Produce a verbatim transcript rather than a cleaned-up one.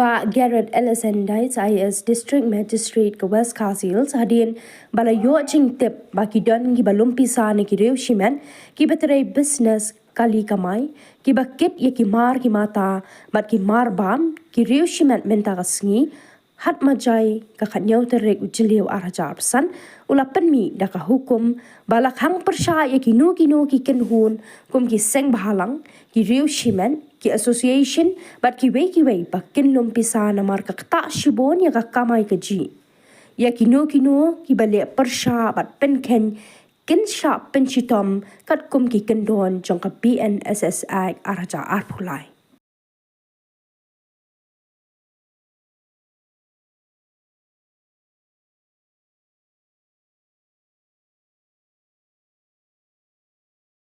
Bah Garod Ellison Dites, I A S District Magistrate ka West Khasi Hills, hadien ba la ïoh jingtip ba ki don kiba lum pisa na ki riew shimet kiba trei business kali kamai, kiba kit ïa ki mar ki mata bad ki mar bam ki riew shimet mynta ka sngi, Khatmajai ka khatñiew tarik u Jylliew ar hajar arphew san, u la pynmih da ka hukum ba la khang pyrshah ïa kino kino ki kynhun kum ki seng bhalang, ki riew shimet, ki association bad kiwei kiwei ba kin lum pisa namar ka ktah shibun ïa ka kamai kajih. Ïa kino kino kiba leh pyrshah bad pynkheiñ kin shah pynshitom katkum ki kyndon jong ka B N S S Act ar hajar arphew lai.